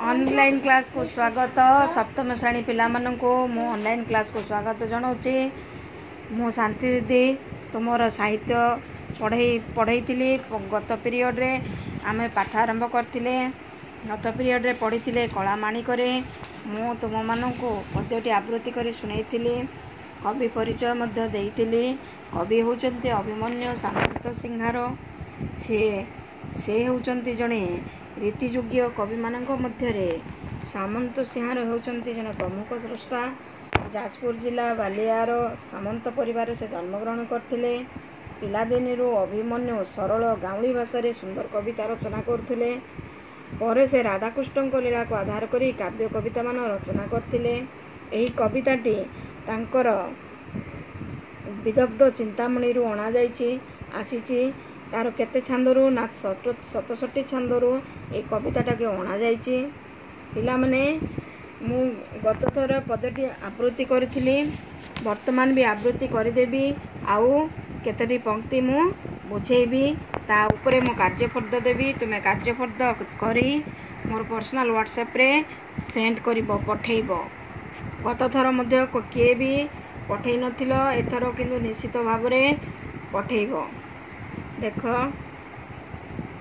Online କ୍ଲାସ୍କୁ ସ୍ୱାଗତ। ସପ୍ତମ ଶ୍ରେଣୀ ପିଲାମାନଙ୍କୁ ମୁଁ ଅନଲାଇନ୍ କ୍ଲାସ୍କୁ ସ୍ୱାଗତ ଜଣାଉଛି। ମୁଁ ଶାନ୍ତି ଦିଦି ତୁମର ସାହିତ୍ୟ ପଢ଼େଇଥିଲି। ଗତ ପିରିୟଡ଼ରେ ଆମେ ପାଠ ଆରମ୍ଭ କରିଥିଲେ। ଗତ ପିରିୟଡ଼ରେ ପଢ଼ିଥିଲେ କଳା ମାଣିକରେ। ମୁଁ ତୁମମାନଙ୍କୁ ପଦ୍ୟଟି ଆବୃତ୍ତି କରି ଶୁଣେଇଥିଲି, କବି ପରିଚୟ ମଧ୍ୟ ଦେଇଥିଲି। କବି ହେଉଛନ୍ତି ଅଭିମନ୍ୟୁ ସାମନ୍ତ ସିଂହାର। ସେ ହେଉଛନ୍ତି ଜଣେ ରୀତିଯୁଗୀୟ କବିମାନଙ୍କ ମଧ୍ୟରେ ସାମନ୍ତ ସିଂହାର ହେଉଛନ୍ତି ଜଣେ ପ୍ରମୁଖ ସ୍ରଷ୍ଟା। ଯାଜପୁର ଜିଲ୍ଲା ବାଲିଆର ସାମନ୍ତ ପରିବାରରେ ସେ ଜନ୍ମଗ୍ରହଣ କରିଥିଲେ। ପିଲାଦିନରୁ ଅଭିମନ୍ୟୁ ସରଳ ଗାଉଁଳି ଭାଷାରେ ସୁନ୍ଦର କବିତା ରଚନା କରୁଥିଲେ। ପରେ ସେ ରାଧାକୃଷ୍ଣଙ୍କ ଲୀଳାକୁ ଆଧାର କରି କାବ୍ୟ କବିତାମାନ ରଚନା କରିଥିଲେ। ଏହି କବିତାଟି ତାଙ୍କର ବିଦଗ୍ଧ ଚିନ୍ତାମଣିରୁ ଅଣାଯାଇଛି, ଆସିଛି। ତାର କେତେ ଛାନ୍ଦରୁ ନା 67 ଛାନ୍ଦରୁ ଏଇ କବିତାଟାକୁ ଅଣାଯାଇଛି। ପିଲାମାନେ, ମୁଁ ଗତ ଥର ପଦଟି ଆବୃତ୍ତି କରିଥିଲି, ବର୍ତ୍ତମାନ ବି ଆବୃତ୍ତି କରିଦେବି ଆଉ କେତୋଟି ପଙ୍କ୍ତି ମୁଁ ବୁଝେଇବି। ତା ଉପରେ ମୁଁ କାର୍ଯ୍ୟଫର୍ଦ୍ଦ ଦେବି। ତୁମେ କାର୍ଯ୍ୟଫର୍ଦ୍ଦ କରି ମୋର ପର୍ସନାଲ୍ ହ୍ୱାଟ୍ସଆପ୍ରେ ସେଣ୍ଡ କରିବ, ପଠେଇବ। ଗତ ଥର ମଧ୍ୟ କିଏ ବି ପଠେଇ ନଥିଲ, ଏଥର କିନ୍ତୁ ନିଶ୍ଚିତ ଭାବରେ ପଠେଇବ। ଦେଖ,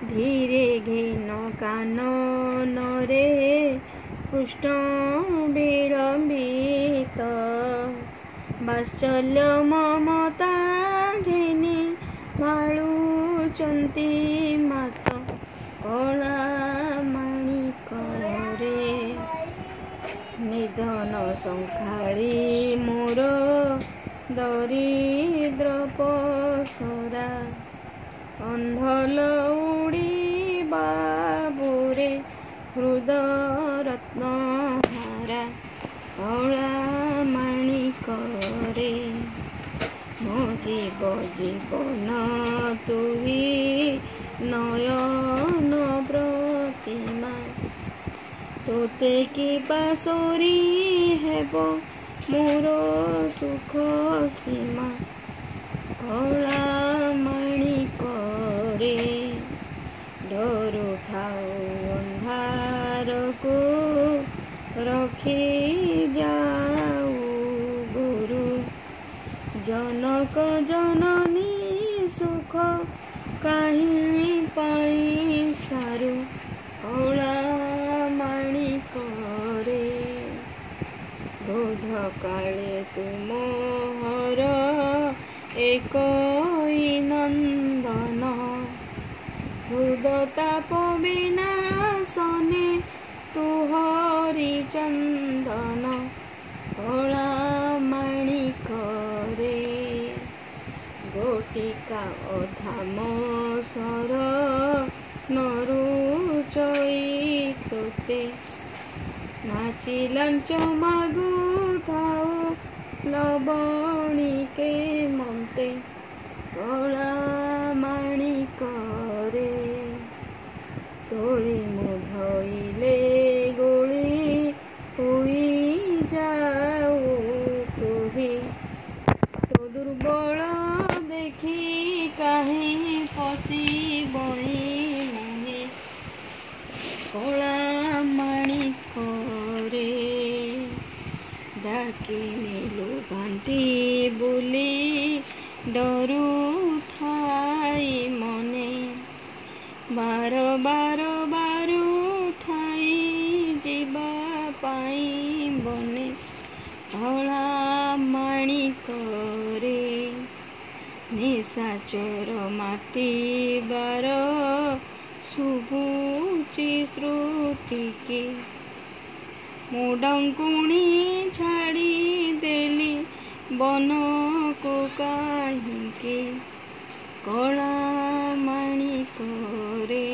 ଧୀରେ ଘେନ କାନନରେ କୃଷ୍ଣ ବିଳମ୍ବିତ ବାତ୍ସଲ୍ୟ ମମତା ଘେନି ଭାଳୁଛନ୍ତି ମାତ କଳା ମାଣିକରେ। ନିଧନ ଶଙ୍ଖାଳି ମୋର ଦରିଦ୍ର ପସରା ଅନ୍ଧ ଲଉଡ଼ି ବାବୁରେ ହୃଦ ରତ୍ନହାରା କଳା ମାଣିକରେ। ମୋ ଜୀବ ଜୀବନ ତୁହି ନୟନ ପ୍ରତିମା, ତୋତେ କି ପାଶୋରି ହେବ ମୋର ସୁଖ ସୀମା କଳା ମାଣିକରେ। ଡରୁଥାଉ ଅନ୍ଧାରକୁ ରଖି ଯାଉ ଗୁରୁ, ଜନକ ଜନନୀ ସୁଖ କାହିଁ ପାଇଁ ସାରୁ କଳା ମାଣିକରେ। ବୃଦ୍ଧ କାଳେ ତୁମର ଏକ ନନ୍ଦନ, ହୃଦ ତାପ ବିନାଶନେ ତୁହରି ଚନ୍ଦନ କଳା ମାଣିକରେ। ଗୋଟିକା ଅଧାମ ସର ନରୁଚଇ ତୋତେ, ନାଚି ଲାଞ୍ଚ ମାଗୁଥାଉ ଲବଣିକେ ମନ୍ତେ କଳା ମାଣିକରେ। ତୋଳି ମୁଁ ଧଇଲେ ଗୋଳି ହୋଇ ଯାଉ ତୁହି, ତୋ ଦୁର୍ବଳ ଦେଖି କାହିଁ ପଶିବଇ ମୁହିଁ କଳା ମାଣିକରେ। ଡାକି ନେଲୁ ବାନ୍ତି ବୋଲି ଡରୁଥାଇ ମନେ, ବାର ବାର ବାରୁଥାଇ ଯିବା ପାଇଁ ବନେ କଳା ମାଣିକରେ। ନିଶାଚର ମାତିବାର ଶୁଭୁଚି ଶ୍ରୁତିକି, ମୁଁ ଡଙ୍କୁଣି ଛାଡ଼ିଦେଲି ବନକୁ କାହିଁକି କଳା ମାଣିକରେ।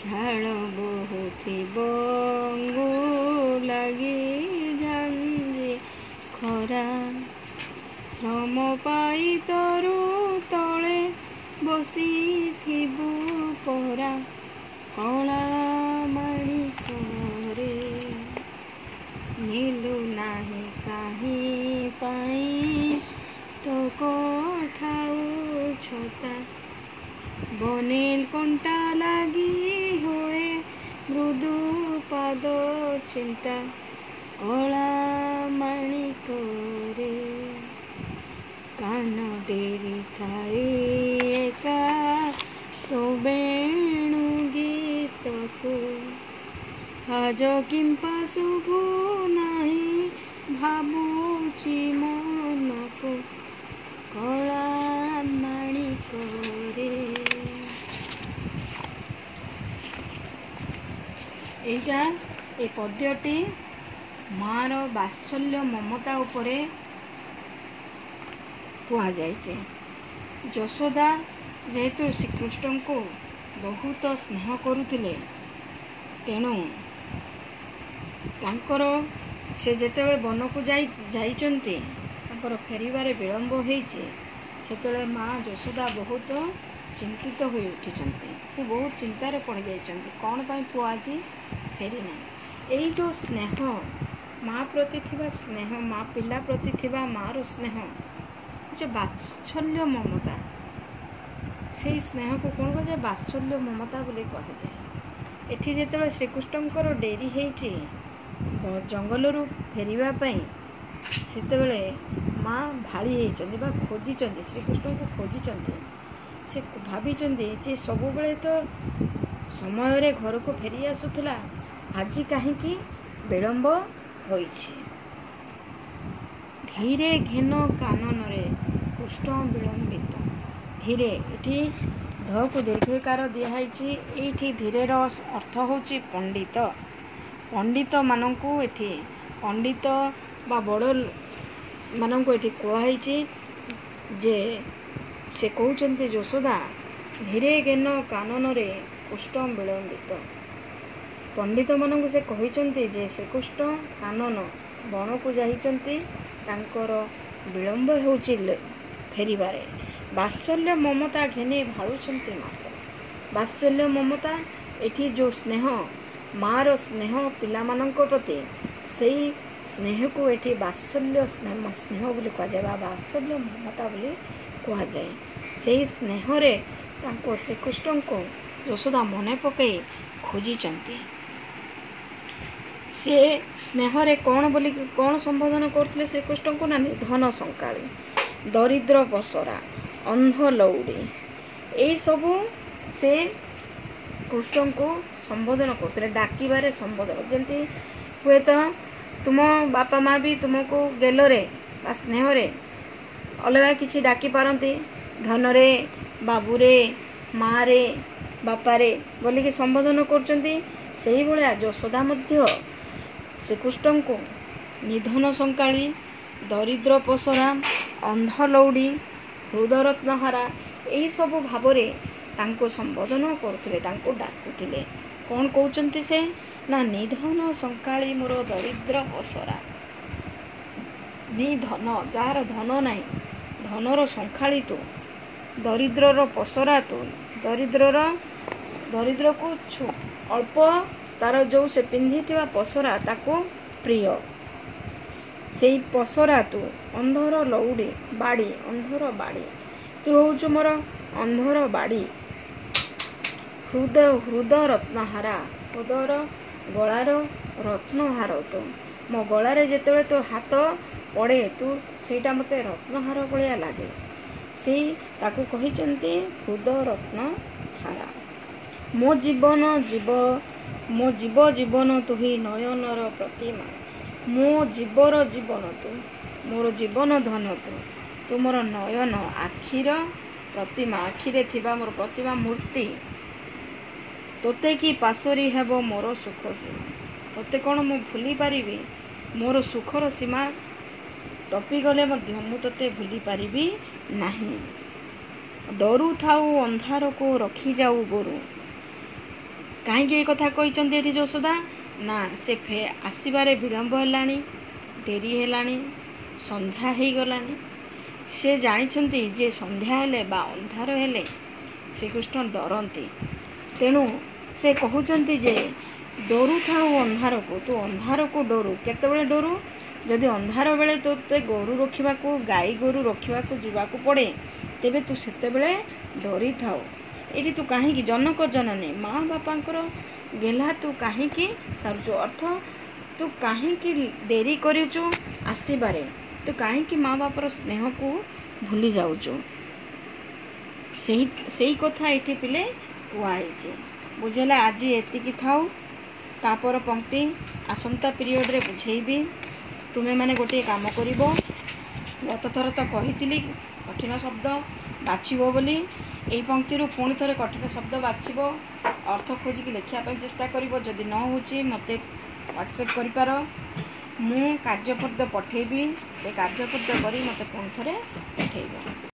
ଝାଳ ବୋହୁଥିବ ଅଙ୍ଗୁ ଲାଗି ଝାଞ୍ଜି ଖରା, ଶ୍ରମ ପାଇ ତରୁ ତଳେ ବସିଥିବୁ ପରା କଳା ମାଣିକରେ। ନେଲୁ ନାହିଁ କାହିଁ ପାଇଁ ତୋ କୋଠାଉ ଛତା, ବନେଲ କଣ୍ଟା ଲାଗି ହୁଏ ମୃଦୁ ପାଦ ଚିନ୍ତା କଳା ମାଣିକରେ, କାନ ଡେରି ଥାଇ ଏକା ତୋ ବେଣୁ ଗୀତକୁ, ଆଜ କିମ୍ପା ଶୁଭୁ ନାହିଁ ଭାବୁଛି ମନକୁ କଳା ମାଣିକରେ। ଏଇଟା ଏ ପଦ୍ୟଟି ମାର ବାତ୍ସଲ୍ୟ ମମତା ଉପରେ କୁହାଯାଇଛି। ଯଶୋଦା ଯେହେତୁ ଶ୍ରୀକୃଷ୍ଣଙ୍କୁ ବହୁତ ସ୍ନେହ କରୁଥିଲେ, ତେଣୁ ତାଙ୍କର ସେ ଯେତେବେଳେ ବନକୁ ଯାଇଛନ୍ତି, ତାଙ୍କର ଫେରିବାରେ ବିଳମ୍ବ ହେଇଛି, ସେତେବେଳେ ମା ଯଶୋଦା ବହୁତ ଚିନ୍ତିତ ହୋଇ ଉଠିଛନ୍ତି। ସେ ବହୁତ ଚିନ୍ତାରେ ପଡ଼ିଯାଇଛନ୍ତି, କ'ଣ ପାଇଁ ପୁଅ ଆଜି ଫେରିନାହିଁ। ଏଇ ଯେଉଁ ସ୍ନେହ, ମା ପ୍ରତି ଥିବା ସ୍ନେହ, ମା ପିଲା ପ୍ରତି ଥିବା ମାର ସ୍ନେହ, ଯେଉଁ ବାତ୍ସଲ୍ୟ ମମତା, ସେଇ ସ୍ନେହକୁ କ'ଣ କୁହାଯାଏ? ବାତ୍ସଲ୍ୟ ମମତା ବୋଲି କୁହାଯାଏ। ଏଠି ଯେତେବେଳେ ଶ୍ରୀକୃଷ୍ଣଙ୍କର ଡେରି ହେଇଛି ଜଙ୍ଗଲରୁ ଫେରିବା ପାଇଁ, ସେତେବେଳେ ମା ଭାଳି ହେଇଛନ୍ତି ବା ଖୋଜିଛନ୍ତି, ଶ୍ରୀକୃଷ୍ଣଙ୍କୁ ଖୋଜିଛନ୍ତି। ସେ ଭାବିଛନ୍ତି ଯେ ସବୁବେଳେ ତ ସମୟରେ ଘରକୁ ଫେରି ଆସୁଥିଲା, ଆଜି କାହିଁକି ବିଳମ୍ବ ହୋଇଛି। ଧୀରେ ଘେନ କାନନରେ କୃଷ୍ଣ ବିଳମ୍ବିତ। ଧୀରେ, ଏଠି ଧକୁ ଦୀର୍ଘକାର ଦିଆହେଇଛି। ଏଇଠି ଧୀରେର ଅର୍ଥ ହେଉଛି ପଣ୍ଡିତ। ପଣ୍ଡିତମାନଙ୍କୁ ଏଠି, ପଣ୍ଡିତ ବା ବଡ଼ ମାନଙ୍କୁ ଏଠି କୁହାହେଇଛି ଯେ ସେ କହୁଛନ୍ତି ଯଶୋଦା, ଧୀରେ ଘେନ କାନନରେ କୃଷ୍ଣ ବିଳମ୍ବିତ। ପଣ୍ଡିତମାନଙ୍କୁ ସେ କହିଛନ୍ତି ଯେ ଶ୍ରୀକୃଷ୍ଣ କାନନ ବଣକୁ ଯାଇଛନ୍ତି, ତାଙ୍କର ବିଳମ୍ବ ହେଉଛି ଫେରିବାରେ। ବାତ୍ସଲ୍ୟ ମମତା ଘେନି ଭାଳୁଛନ୍ତି ମାତ୍ର। ବାତ୍ସଲ୍ୟ ମମତା, ଏଠି ଯେଉଁ ସ୍ନେହ, ମାର ସ୍ନେହ ପିଲାମାନଙ୍କ ପ୍ରତି, ସେଇ ସ୍ନେହକୁ ଏଠି ବାତ୍ସଲ୍ୟ ସ୍ନେହ ବୋଲି କୁହାଯାଏ ବା ବାତ୍ସଲ୍ୟ ମମତା ବୋଲି କୁହାଯାଏ। ସେଇ ସ୍ନେହରେ ତାଙ୍କୁ ଶ୍ରୀକୃଷ୍ଣଙ୍କୁ ଯଶୋଦା ମନେ ପକାଇ ଖୋଜିଛନ୍ତି। ସେ ସ୍ନେହରେ କ'ଣ ବୋଲି କ'ଣ ସମ୍ବୋଧନ କରୁଥିଲେ ଶ୍ରୀକୃଷ୍ଣଙ୍କୁ ନା ନିଧନ ଶଙ୍କାଳୀ, ଦରିଦ୍ର ପସରା, ଅନ୍ଧ ଲଉଡ଼ି, ଏଇସବୁ ସେ କୃଷ୍ଣଙ୍କୁ ସମ୍ବୋଧନ କରୁଥିଲେ, ଡାକିବାରେ ସମ୍ବୋଧନ। ଯେମିତି ହୁଏତ ତୁମ ବାପା ମା ବି ତୁମକୁ ଗେଲରେ ବା ସ୍ନେହରେ ଅଲଗା କିଛି ଡାକି ପାରନ୍ତି, ଧନରେ, ବାବୁରେ, ମାରେ, ବାପାରେ ବୋଲିକି ସମ୍ବୋଧନ କରୁଛନ୍ତି। ସେଇଭଳିଆ ଯଶୋଦା ମଧ୍ୟ ଶ୍ରୀକୃଷ୍ଣଙ୍କୁ ନିଧନ ଶଙ୍କାଳୀ, ଦରିଦ୍ର ପସରା, ଅନ୍ଧ ଲଉଡ଼ି, ହୃଦରତ୍ନହାରା, ଏହିସବୁ ଭାବରେ ତାଙ୍କୁ ସମ୍ବୋଧନ କରୁଥିଲେ, ତାଙ୍କୁ ଡାକୁଥିଲେ। କ'ଣ କହୁଛନ୍ତି ସେ ନା ନିଧନ ଶଙ୍କାଳୀ ମୋର ଦରିଦ୍ର ପସରା। ନିଧନ, ଯାହାର ଧନ ନାହିଁ, ଧନର ଶଙ୍ଖାଳି ତୁ, ଦରିଦ୍ରର ପସରା ତୁ, ଦରିଦ୍ରକୁ ଅଳ୍ପ ତାର ଯେଉଁ ସେ ପିନ୍ଧିଥିବା ପସରା ତାକୁ ପ୍ରିୟ, ସେଇ ପସରା ତୁ, ଅନ୍ଧର ଲଉଡ଼ି ବାଡ଼ି, ଅନ୍ଧର ବାଡ଼ି, ତୁ ହେଉଛୁ ମୋର ଅନ୍ଧର ବାଡ଼ି, ହୃଦ ରତ୍ନହାରା, ହୃଦର ଗଳାର ରତ୍ନହାର ତୁ, ମୋ ଗଳାରେ ଯେତେବେଳେ ତୋ ହାତ ପଡ଼େ ତୁ ସେଇଟା ମୋତେ ରତ୍ନହାର ଭଳିଆ ଲାଗେ, ସେଇ ତାକୁ କହିଛନ୍ତି ହୃଦ ରତ୍ନହାରା। ମୋ ଜୀବନ ଜୀବ, ମୋ ଜୀବ ଜୀବନ ତୁହି ନୟନର ପ୍ରତିମା, ମୋ ଜୀବର ଜୀବନ ତୁ, ମୋର ଜୀବନ ଧନ ତୁ, ତୁ ମୋର ନୟନ ଆଖିର ପ୍ରତିମା, ଆଖିରେ ଥିବା ମୋର ପ୍ରତିମା ମୂର୍ତ୍ତି, ତୋତେ କି ପାଶୋରି ହେବ ମୋର ସୁଖ ସୀମା, ତୋତେ କ'ଣ ମୁଁ ଭୁଲି ପାରିବି, ମୋର ସୁଖର ସୀମା ଟପିଗଲେ ମଧ୍ୟ ମୁଁ ତୋତେ ଭୁଲି ପାରିବି ନାହିଁ। ଡରୁଥାଉ ଅନ୍ଧାରକୁ ରଖିଯାଉ ଗୋରୁ। କାହିଁକି ଏ କଥା କହିଛନ୍ତି ଏଠି ଯଶୋଦା ନା ସେ ଆସିବାରେ ବିଳମ୍ବ ହେଲାଣି, ଡେରି ହେଲାଣି, ସନ୍ଧ୍ୟା ହେଇଗଲାଣି। ସେ ଜାଣିଛନ୍ତି ଯେ ସନ୍ଧ୍ୟା ହେଲେ ବା ଅନ୍ଧାର ହେଲେ ଶ୍ରୀକୃଷ୍ଣ ଡରନ୍ତି, ତେଣୁ ସେ କହୁଛନ୍ତି ଯେ ଡରୁଥାଉ ଅନ୍ଧାରକୁ, ତୁ ଅନ୍ଧାରକୁ ଡରୁ। କେତେବେଳେ ଡରୁ? ଯଦି ଅନ୍ଧାର ବେଳେ ତୋତେ ଗୋରୁ ରଖିବାକୁ, ଗାଈ ଗୋରୁ ରଖିବାକୁ ଯିବାକୁ ପଡ଼େ, ତେବେ ତୁ ସେତେବେଳେ ଡରିଥାଉ। ଏଇଠି ତୁ କାହିଁକି ଜନକ ଜନନୀ, ମା ବାପାଙ୍କର ଗେହ୍ଲା ତୁ କାହିଁକି ସାରୁଛୁ? ଅର୍ଥ ତୁ କାହିଁକି ଡେରି କରୁଛୁ ଆସିବାରେ? ତୁ କାହିଁକି ମା ବାପାର ସ୍ନେହକୁ ଭୁଲି ଯାଉଛୁ? ସେଇ କଥା ଏଇଠି ପିଲେ କୁହାହେଇଛି। ବୁଝିଲା? ଆଜି ଏତିକି ଥାଉ। ତାପର ପଙ୍କ୍ତି ଆସନ୍ତା ପିରିୟଡ଼ରେ ବୁଝେଇବି। ତୁମେମାନେ ଗୋଟିଏ କାମ କରିବ। ଗତଥର ତ କହିଥିଲି କଠିନ ଶବ୍ଦ ବାଛିବ ବୋଲି। ଏଇ ପଙ୍କ୍ତିରୁ ପୁଣି ଥରେ କଠିନ ଶବ୍ଦ ବାଛିବ, ଅର୍ଥ ଖୋଜିକି ଲେଖିବା ପାଇଁ ଚେଷ୍ଟା କରିବ। ଯଦି ନ ହେଉଛି, ମୋତେ ହ୍ୱାଟ୍ସଆପ୍ କରିପାର। ମୁଁ କାର୍ଯ୍ୟପଦ୍ୟ ପଠେଇବି। ସେ କାର୍ଯ୍ୟପଦ୍ୟ କରି ମୋତେ ପୁଣି ଥରେ ପଠେଇବ।